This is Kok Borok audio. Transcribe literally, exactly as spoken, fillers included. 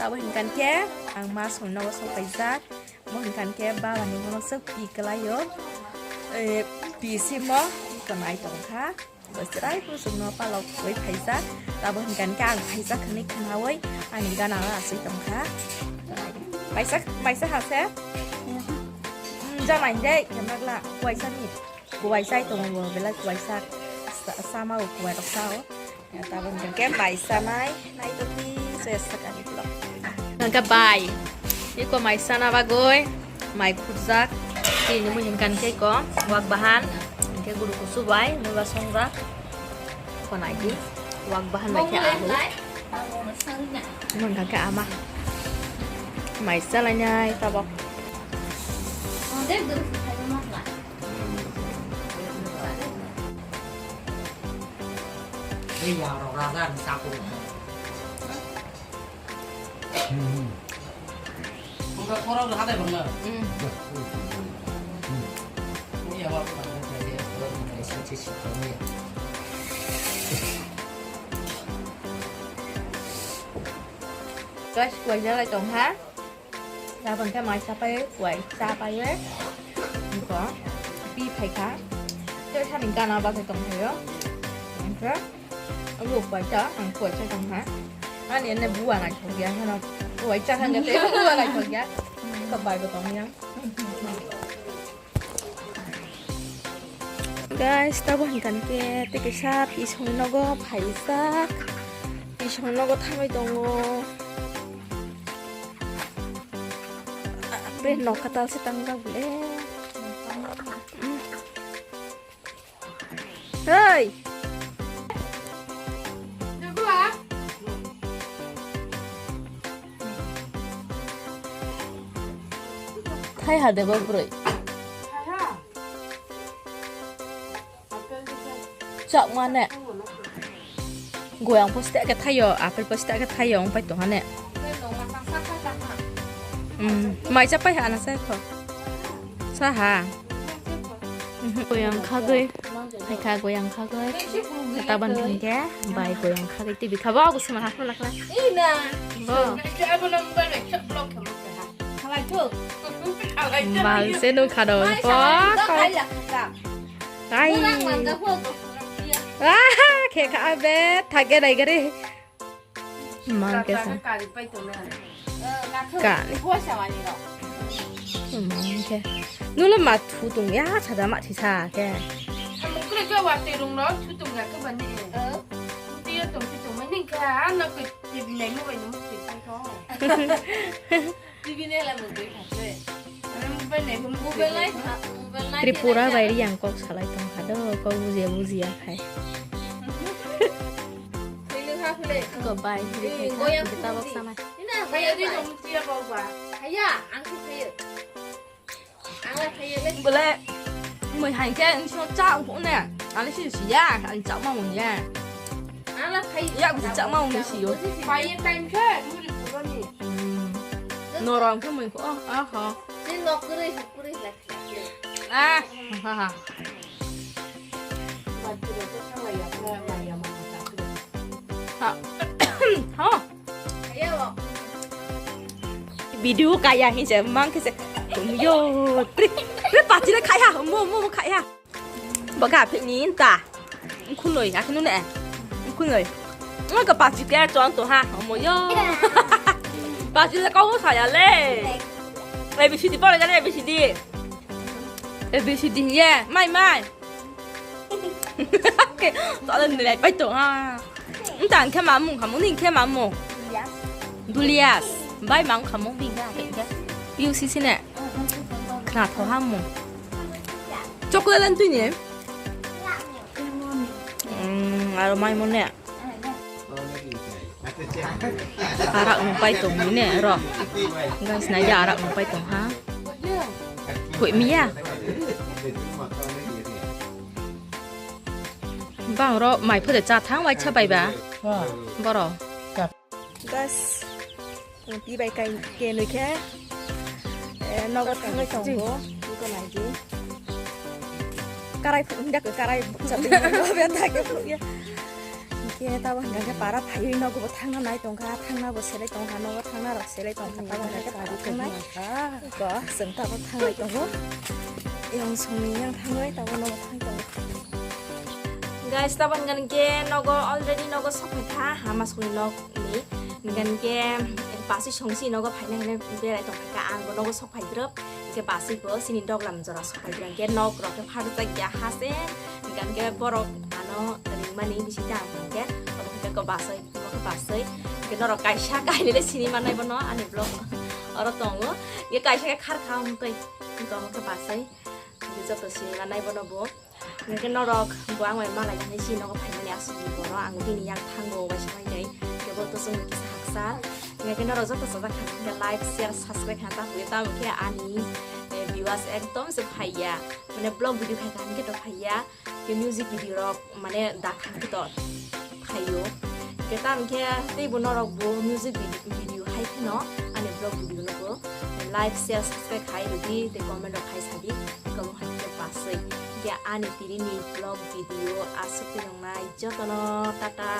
Abo hinkan khe ang ma songno sok paijak. Mo hinkan khe baba ni bono sok pi kalaio. Eh, pi simo konai tongkha. Bwswrai kusukno palok wi phaijak. Abo hinkan khe ang phaijak hwnwi khnaui ani gana o asui tongkha. Maisa, maisa hase? Hmm, jamain dei, kemagla, kuaisani. Kuaisai tongo bo, belai kuaisa. Sa-, sama o kuai rok sao. Ya, tabuk hingke mai sanai, nai tongdi, saya sekali vlog. Hingke bai, iko mai sana bagoi, mai phutjak, tini mui hingkan ke iko, wak bahan, hingke guru kusu bai, mui ba songjak, iko nai di, wak bahan bai ke alu, hingke ama, mai salai nai tabuk. Ei, yang rok raja ni sapu. Buka korok hade bangla. Hmm. Ini ya, Pak. Guys, kuai jalai tong ha. Tabang khe mai sapai, kuai sapai, ko pi phai kha. Tei sani gana bagwi tong phaio. Omo kuai cha, ang kuai cha tong kha. Ani ene bua nai thok ya, hano kuai cha khan ga tei bua nai thok ya. Ko bai bo tong ya. Guys, tabuk hingkan ke tei kisa pisongni nogo phaijak. Pisongni nogo thangwi tongo. Be nokha talse tangjak bole. Hei! Thai ha de bo broi. Chak mane. Goyang poste ke thayo, apel poste ke thayo, ong pai to hane. Hmm, mai cha pai ha na sa kho. Sa ha. Goyang khagwi. Hai kha goyang khagwi. Taban thangke bai goyang khagwi tibi kha ba gusma ha khulak la. Ina. Bo. Abo number ek block khamu kha. Khalai thu. Khalai thu. Bal se no khado. Mai po. Sa kho. Khalai la kha. Ai. Murang mangga ho. Ah, khe kha be thage dai gari. Mang ke sa. Kari pai to me. Ka. Ko sa wani ro. Mang ke. Nula ma thu tung ya sa da ma thi sa ke. Amu kre ke wa te rung ro thu tung ya ke ba ni. Ti yo tung thu tung ma ning ka na ko te bi nai mo ba ni mo ti sa ko. T V nai la mobile kha se. Mobile nai, mobile nai kha, mobile nai Tripura khe bai nai riyang kok salai tong kha do, kok bujia bujia khai. Thailik ha phule. Ko bai, eh, thailik ha, goyang kita bok phule. Sanai. Ina, haya, haya, di bai. Dong tia bok ba. Haya, ang khe haya. Ang la haya le. Bole, moi hai khe, ang so cha, ang phone. Ang si si ya, ang cha ma mo ya. Ang la haya. Ya, ang cha ma mo si yo. Bai ye time khe, muri pura ni. Hmm. Norom khe mui ko, oh, aha. Ni nok kwrwi, kwrwi lai. Ah, ha, ha. Ha. Ha. Video kaya hin se, mang khe se. Yo, pri, pri pati le khai ha, mo, mo, mo khai ha. Baga phi ni ta. Khunoi, akhe nune. Khunoi. Ngo ka pachi ke chon to ha. Omo yo. Pachi le ko sa ya le. A B C D pore jane A B C D. A B C D ye. Mai mai. Tole nilai pai to ha. Nta ang khe mamung khamung, ning khe mamung. Dulias. Bai mang khamung bing khe. P U C C ne. Khna tho hamung. Chocolate lan tui ne. Mm, aro mai mo ne. Arak nung pai tong ne ro. Guys, nai ya arak nung pai tong ha. Koi mi ya. Bang ro mai phode cha thang wai cha bai ba. Boro. Guys, pi bai kai ke nui khe. Eh, nogo thangwi tongo. Iko nai di. Karai phung dak karai buksa twi nogo be ta ke phung ya. Khe tabo hingka khe para phaiwi nogo bo thangna nai tongkha, thangna bo selai tongkha, nogo thangna rok selai tongkha, tabo hingka khe para thangnai. Bo chwng tabo thanglai tongo. Eyang songni yang thangwi tabo nogo thang tongo. Guys, tabo hingka khe nogo already nogo sokphaikha, hama songni nok ni. Hingka khe basi songsi nogo phaina hine berai tongkha, ang bo nogo sokphai drop. Hingke basi bo sini doglam jora sokphai drop. Hingke nok rok khe pharjak ya hase. Hingke borok ano ringmani bisi dang hingke omo hingke ko basai, omo khe basai. Hingke norok kaisa kainwi le sini mannai bono ani vlog oro tongo. Hingke kaisa khe khar kha hwn tei hingke omo khe basai. Hingke joto sini mannai bono bo. Hingke norok bo ang bai malai nani sini nogo phaimani aswk ni bono ang bini yang thango waisa mai tei. Hingke bo to chwng kisa haksa. Hingke norok joto chajak kha hingke like, share, subscribe kha ta pui tamo khe ani eh, viewers ekdom se phaiya. Mane vlog video khai kha hingke to phaiya. Ke music video rok mane da kha hingke to phaio. Ke tam khe tei bo norok bo music vid- video hai pheno ani vlog video no bo like, share, subscribe khai rwdi tei comment rok khai sadi. Komo hai khe paswi. Ke ani tini ni vlog video aswk twi nongnai jotono tata.